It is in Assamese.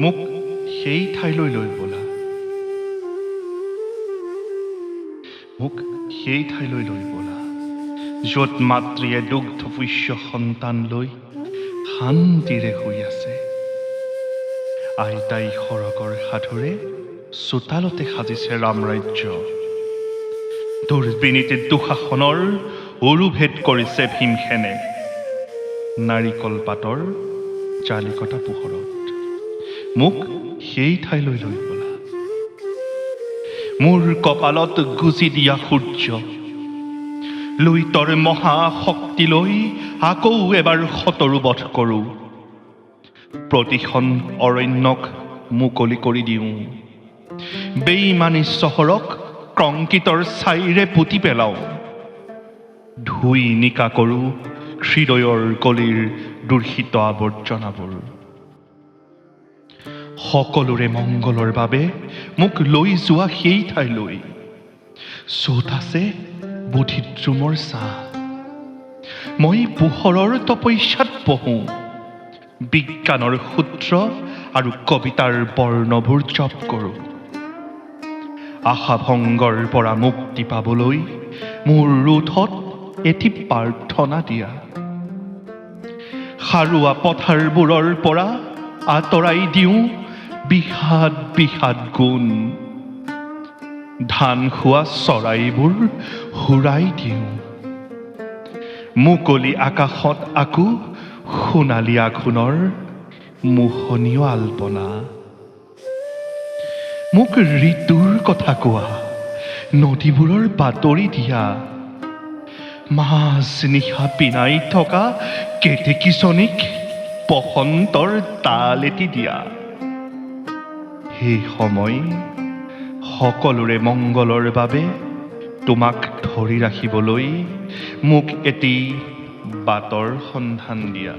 মোক সেই ঠাইলৈ লৈ ব'লা, মোক সেই ঠাইলৈ লৈ ব'লা য'ত মাতৃয়ে দুগ্ধপোষ্য সন্তান লৈ শান্তিৰে শুই আছে। আইতাই সৰগৰ সাধুৰে চোতালতে সাজিছে ৰামৰাজ্য। দুৰ্বিনীতি দুঃশাসনৰ উৰুভেদ কৰিছে ভীমসেনে নাৰিকল পাতৰ জালিকটা পোহৰত। মোক সেই ঠাইলৈ লৈ ব'লা। মোৰ কপালত গুজি দিয়া সূৰ্য, লুইতৰ মহাশক্তি লৈ আকৌ এবাৰ শতৰু বধ কৰোঁ। প্ৰতিখন অৰণ্যক মুকলি কৰি দিওঁ, বেইমানী চহৰক কংক্ৰিটৰ ছাইৰে পুতি পেলাওঁ, ধুই নিকা কৰোঁ হৃদয়ৰ গলিৰ দূষিত আৱৰ্জনাবোৰ। সকলোৰে মংগলৰ বাবে মোক লৈ যোৱা সেই ঠাইলৈ য'ত আছে বোধিদ্ৰুমৰ ছাঁ। মই পোহৰৰ তপস্যাত বহোঁ, বিজ্ঞানৰ সূত্ৰ আৰু কবিতাৰ বৰ্ণবোৰ জপ কৰোঁ। আশাভংগৰ পৰা মুক্তি পাবলৈ মোৰ ওঁঠত এটি প্ৰাৰ্থনা দিয়া। সাৰুৱা পথাৰবোৰৰ পৰা আঁতৰাই দিওঁ বিষাদ বিষাদ গুণ, ধান খোৱা চৰাইবোৰ হুৰাই দিওঁ। মুকলি আকাশত আকো সোণালী আঘোণৰ মোহনীয় আল্পনা। মোক ঋতুৰ কথা কোৱা, নদীবোৰৰ বাতৰি দিয়া, মাজ নিশা পিনাই থকা কেতেকীজনীক বসন্তৰ তাল এটি দিয়া। সেই সময় সকলোৰে মংগলৰ বাবে তোমাক ধৰি ৰাখিবলৈ মোক এটি বাটৰ সন্ধান দিয়া।